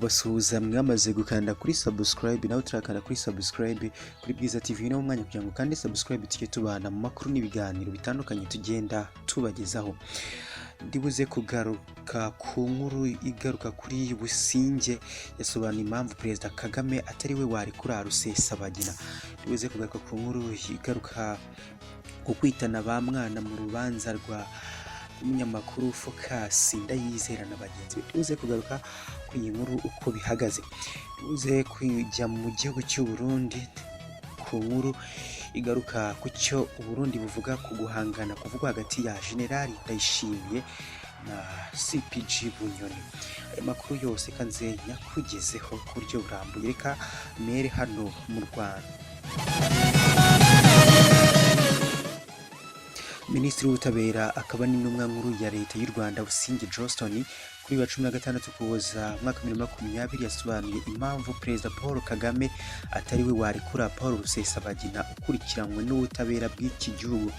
Kubasuhuza mwamaze gukanda kuri subscribe, nawe turakanda kuri subscribe kuri Bwiza TV no mwanya kugira ngo kandi subscribe tujye tubana mu makuru n'ibiganiro bitandukanye tugenda tubagezaho. Ndibuze kugaruka ku nkuru igaruka kuri Busingye yasobanuye impamvu Perezida Kagame atari we warekura Rusesabagina. Ndibuze kugaruka ku nkuru igaruka ku kwitana ba mwana mu rubanza rwa umunyamakuru Focus Ndayizera na bagenzi be. Tuze kugaruka ku iyi nkuru uko bihagaze. Tuze kujya mu gihugu cy'u Burundi ku nkuru igaruka ku cyo Uburundi buvuga ku guhangana kuvugwa hagati ya General Ndayishimiye na CPG Bunyoni. Ayo makuru yose kanze nyakugezeho ku buryo burambuye. Reka mere hano mu Rwanda. Minisitiri w'Ubutabera akaba n'intumwa nkuru ya Leta y'u Rwanda, Busingye Johnston, kuri wa 16 Ukuboza umwaka 2020 yasobanuye impamvu Perezida Paul Kagame atari we warekura Paul Rusesabagina ukurikiranywe n'ubutabera bw'iki gihugu.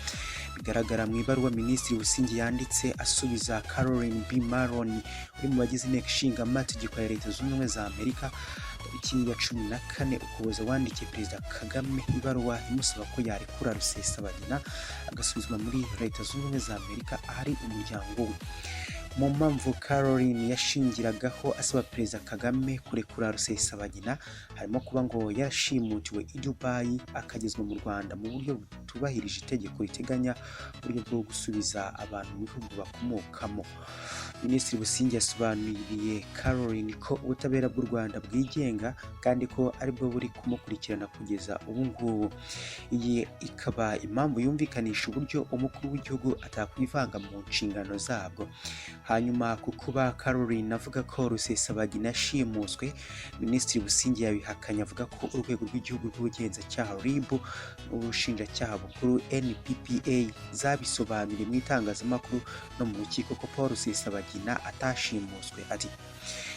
Bigaragara mu ibaruwa Minisitiri Busingye yanditse asubiza Caroline B. Maloney uri mu bagize Inteko Ishinga Amategeko ya Leta Zunze Ubumwe za Amerika. Tariki ya 14 Ukuboza wandikiye Perezida Kagame ibaruwa imusaba ko yarekura Rusesabagina agasubizwa muri Leta Zunze Ubumwe za Amerika ahari umuryango we. Mu mpamvu Caroline yashingiragaho asaba Perezida Kagame kurekura Rusesabagina harimo kuba ngo yarashimutiwe i Dubai akagezwa mu Rwanda mu buryo butubahirije itegeko riteganya uburyo bwo gusubiza abantu mu bihugu bakomokamo. Minisitiri Busingye yasobanuriye Caroline ko ubutabera bw'u Rwanda bwigenga kandi ko aribwo buri kumukurikirana kugeza ubu ngubu. Iyi ikaba impamvu yumvikanisha uburyo umukuru w'igihugu atakwivanga mu nshingano zabwo. Hanyuma ku kuba Caroline avuga ko Rusesabagina yashimuswe, Minisitiri Busingye yabihakanye avuga ko Urwego rw'Igihugu rw'Ubugenzacyaha RIB n'Ubushinjacyaha Bukuru NPPA zabisobanuriye mu itangazamakuru no mu rukiko ko Paul Rusesabagina atashimuswe. Ati: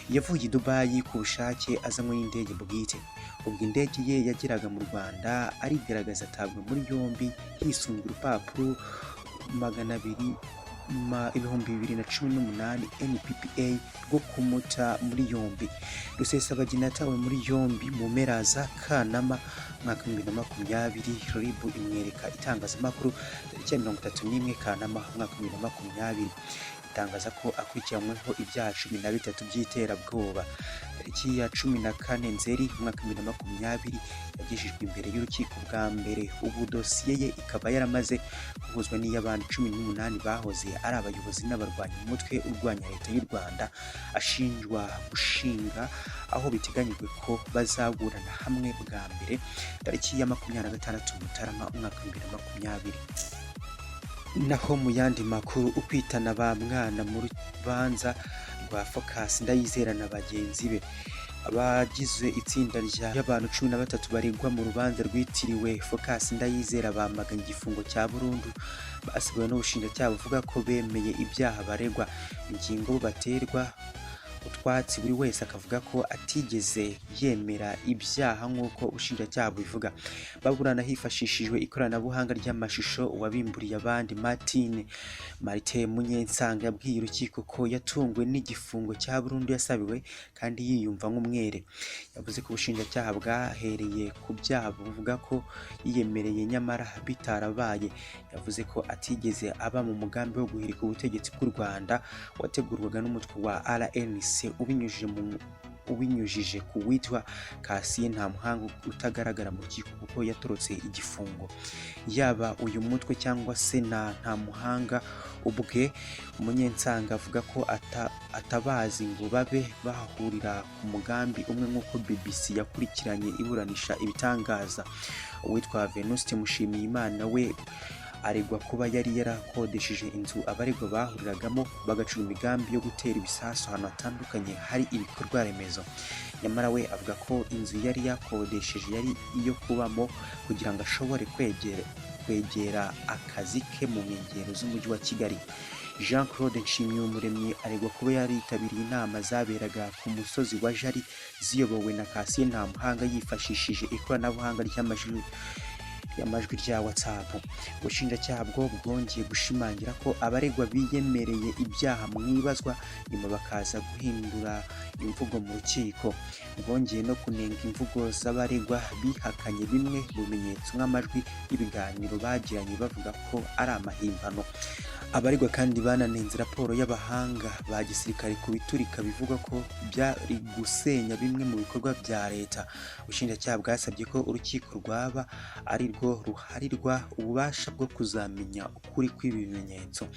"Yavuye i Dubai ku bushake azanywe n'indege bwite. Ubwo indege ye yageraga mu Rwanda arigaragaza, atabwa muri yombi hisunzwe urupapuro 200 2018 NPPA rwo kumuta muri yombi." Rusesabagina yatawe muri yombi mu mpera za Kanama mwaka 2020, RIB imwereka itangazamakuru tariki ya 31 Kanama umwaka 2020, itangaza ko akurikiranyweho ibyaha 13 by'iterabwoba. Tariki ya 14 Nzeri umwaka 2020 yagejejwe imbere y'urukiko bwa mbere. Ubu dosiye ye ikaba yaramaze guhuzwa n'iy'abandi 18 bahoze ari abayobozi n'abarwanyi mu mutwe urwanya Leta y'u Rwanda ashinjwa gushinga, aho biteganyijwe ko bazaburana hamwe bwa mbere tariki ya 26 Mutarama umwaka 2020. Naho mu yandi makuru, ukwitana ba mwana mu rubanza rwa Focus Ndayizera na bagenzi be. Abagize itsinda ry'abantu 13 baregwa mu rubanza rwitiriwe Focus Ndayizera bamaganye igifungo cya burundu basigawe n'ubushinjacyaha buvuga ko bemeye ibyaha baregwa. Ingingo baterwa utwatsi, buri wese akavuga ko atigeze yemera ibyaha nk'uko ubushinjacyaha bubivuga. Baburana hifashishijwe ikoranabuhanga ry'amashusho. Uwabimburiye abandi, Martin Munyensanga, yabwiye urukiko ko yatunguwe n'igifungo cya burundu yasabiwe kandi yiyumva nk'umwere. Yavuze ko ubushinjacyaha bwahereye ku byaha buvuga ko yiyemereye nyamara bitarabaye. Yavuze ko atigeze aba mu mugambi wo guhirika ubutegetsi bw'u Rwanda wategurwaga n'umutwe wa RNC ubinyujije ku witwa Cassien Ntamuhanga utagaragara mu rukiko kuko yatorotse igifungo. Yaba uyu mutwe cyangwa se na Ntamuhanga ubwe, Munyensanga avuga ko atabazi ngo babe bahurira ku mugambi umwe, nk'uko BBC yakurikiranye iburanisha ibitangaza. Uwitwa Venuste Mushimiyimana we aregwa kuba yari yarakodesheje inzu abaregwa bahuriragamo bagacura imigambi yo gutera ibisasu ahantu hatandukanye hari ibikorwa remezo. Nyamara we avuga ko inzu yari yakodesheje yari iyo kubamo kugira ngo ashobore kwegera akazi ke mu nkengero z'umujyi wa Kigali. Jean Claude Nshimiyumuremyi aregwa kuba yaritabiriye inama zaberaga ku musozi wa Jari ziyobowe na Cassien Ntamuhanga yifashishije ikoranabuhanga ry'amajwi. y'amajwi rya WhatsApp. Ubushinjacyaha bwo bwongeye gushimangira ko abaregwa biyemereye ibyaha mu ibazwa, nyuma bakaza guhindura imvugo mu rukiko. Bwongeye no kunenga imvugo z'abaregwa bihakanye bimwe mu bimenyetso nk'amajwi y'ibiganiro bagiranye, bavuga ko ari amahimbano. Abaregwa kandi bananenze raporo y'abahanga ba gisirikare ku biturika bivugwa ko byari gusenya bimwe mu bikorwa bya leta. Ubushinjacyaha bwasabye ko urukiko rwaba ari rwo ruharirwa ububasha bwo kuzamenya ukuri kw'ibi bimenyetso.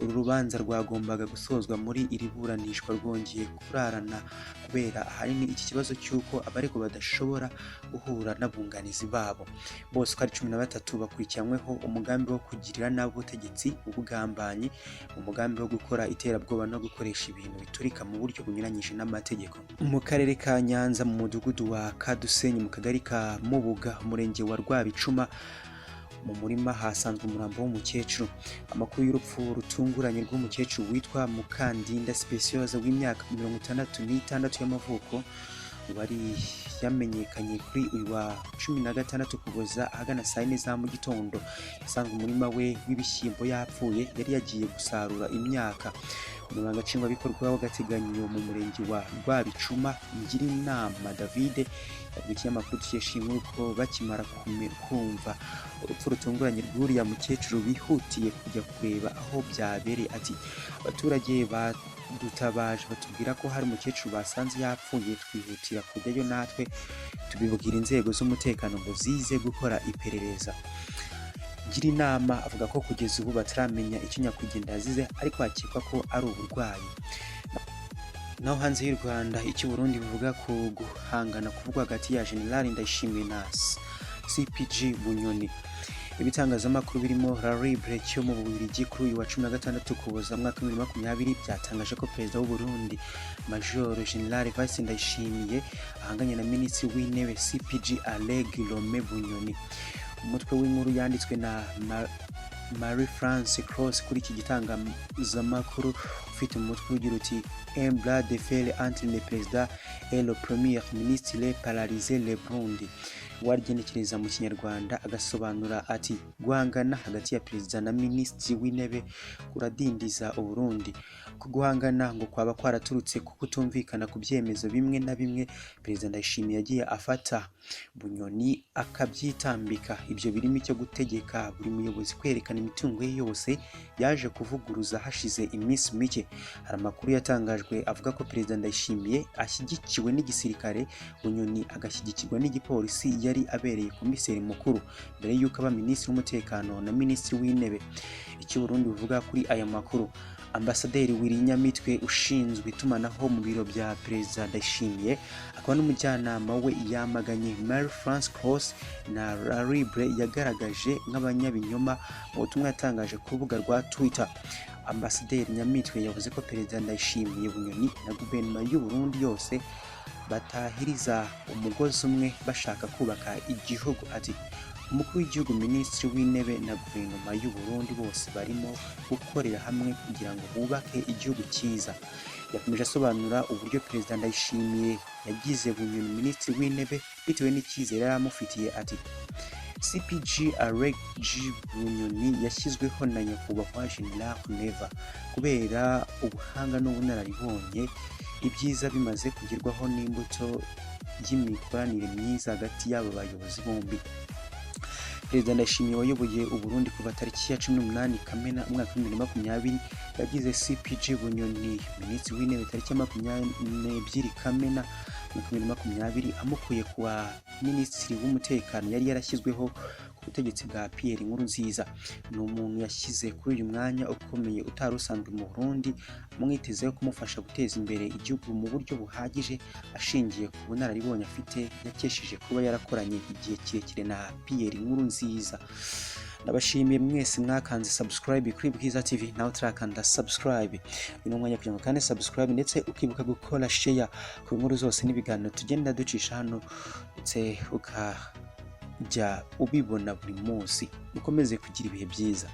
Uru rubanza rwagombaga gusozwa muri iri buranishwa rwongeye kurarana kubera ahanini iki kibazo cy'uko abaregwa badashobora guhura n'abunganizi babo. Bose uko ari 13 bakurikiranyweho umugambi wo kugirira nabi ubutegetsi, ubugambanyi, umugambi wo gukora iterabwoba no gukoresha ibintu biturika mu buryo bunyuranyije n'amategeko. Mu karere ka Nyanza, mu mudugudu wa Kadusenyi, mu kagari ka Mubuga, umurenge wa Rwabicuma, mu murima hasanzwe umurambo w'umukecuru. Amakuru y'urupfu rutunguranye rw'umukecuru witwa Mukandinda Speciose w'imyaka 66 y'amavuko wari yamenyekanye kuri uyu wa 16 Ukuboza ahagana saa 4 za mu gitondo. Yasanzwe umurima we w'ibishyimbo yapfuye, yari yagiye gusarura imyaka. Umunyamabanga Nshingwabikorwa w'agateganyo mu murenge wa Rwabicuma, Ngirinama David, yabwiye ikinyamakuru dukesha iyi nkuru ko bakimara kumva urupfu rutunguranye rw'uriya mukecuru bihutiye kujya kureba aho byabereye. Ati: "Abaturage badutabaje batubwira ko hari umukecuru basanze yapfuye, twihutira kujyayo natwe tubibwira inzego z'umutekano ngo zize gukora iperereza." Ngirinama avuga ko kugeza ubu bataramenya icyo nyakwigendera yazize, ariko hakekwa ko ari uburwayi. Naho hanze y'u Rwanda, icyo Burundi buvuga ku guhangana kuvugwa hagati ya General Ndayishimiye na CPG Bunyoni. Ibitangazamakuru birimo La Libre cyo mu Bubiligi, kuri uyu wa 16 Ukuboza mwaka wa 2020 byatangaje ko Perezida w'u Burundi, Major General Evariste Ndayishimiye, ahanganye na Minisitiri w'Intebe CPG Alain Guillaume Bunyoni. Umutwe w'inkuru yanditswe na Marie France Cross kuri iki gitangazamakuru ufite umutwe ugira uti: "Un bras de fer entre le président et le premier ministre paralyse le Burundi." Wagenekereza mu Kinyarwanda agasobanura ati: "Guhangana hagati ya perezida na minisitiri w'intebe kuradindiza Uburundi." Ku guhangana ngo kwaba kwaraturutse ku kutumvikana ku byemezo bimwe na bimwe Perezida Ndayishimiye yagiye afata, Bunyoni akabyitambika. Ibyo birimo icyo gutegeka buri muyobozi kwerekana imitungo ye yose, yaje kuvuguruza hashize iminsi mike. Hari amakuru yatangajwe avuga ko Perezida Ndayishimiye ashyigikiwe n'igisirikare, Bunyoni agashyigikirwa n'igipolisi yari abereye komiseri mukuru mbere y'uko aba minisitiri w'umutekano na minisitiri w'intebe. Icyo Burundi buvuga kuri aya makuru: Ambasaderi Willy Nyamitwe ushinzwe itumanaho mu biro bya Perezida Ndayishimiye akaba n'umujyanama we yamaganye Marie France Cross na La Libre yagaragaje nk'abanyabinyoma. Mu butumwa yatangaje ku rubuga rwa Twitter, Ambasaderi Nyamitwe yavuze ko Perezida Ndayishimiye, Bunyoni na guverinoma y'u Burundi yose batahiriza umugozi umwe bashaka kubaka igihugu. Ati: "Umukuru w'igihugu, minisitiri w'intebe na guverinoma y'u Burundi bose barimo gukorera hamwe kugira ngo bubake igihugu cyiza." Yakomeje asobanura uburyo Perezida Ndayishimiye yagize Bunyoni minisitiri w'intebe bitewe n'icyizere yari amufitiye. Ati: "CPG Alain Bunyoni yashyizweho na Nyakubahwa General Neva kubera ubuhanga n'ubunararibonye, ibyiza bimaze kugerwaho n'imbuto y'imikoranire myiza hagati y'aba bayobozi bombi." Perezida Ndayishimiye wayoboye Uburundi kuva tariki ya 18 Kamena umwaka wa 2020, yagize CPG Bunyoni minisitiri w'intebe tariki ya 22 Kamena umwaka wa 2020, amukuye kuwa minisitiri w'umutekano yari yarashyizweho ku butegetsi bwa Pierre Nkurunziza. Ni umuntu yashyize kuri uyu mwanya ukomeye utari usanzwe mu Burundi, amwitezeho kumufasha guteza imbere igihugu mu buryo buhagije, ashingiye ku bunararibonye afite yakesheje kuba yarakoranye igihe kirekire na Pierre Nkurunziza. Ndabashimiye mwese mwakanze subscribe kuri Bwiza TV. Nawe turakanda subscribe, uyu ni umwanya kugira ngo kandi subscribe, ndetse ukibuka gukora share ku nkuru zose n'ibiganiro tugenda ducisha hano, ndetse ukajya ubibona buri munsi. Mukomeze kugira ibihe byiza.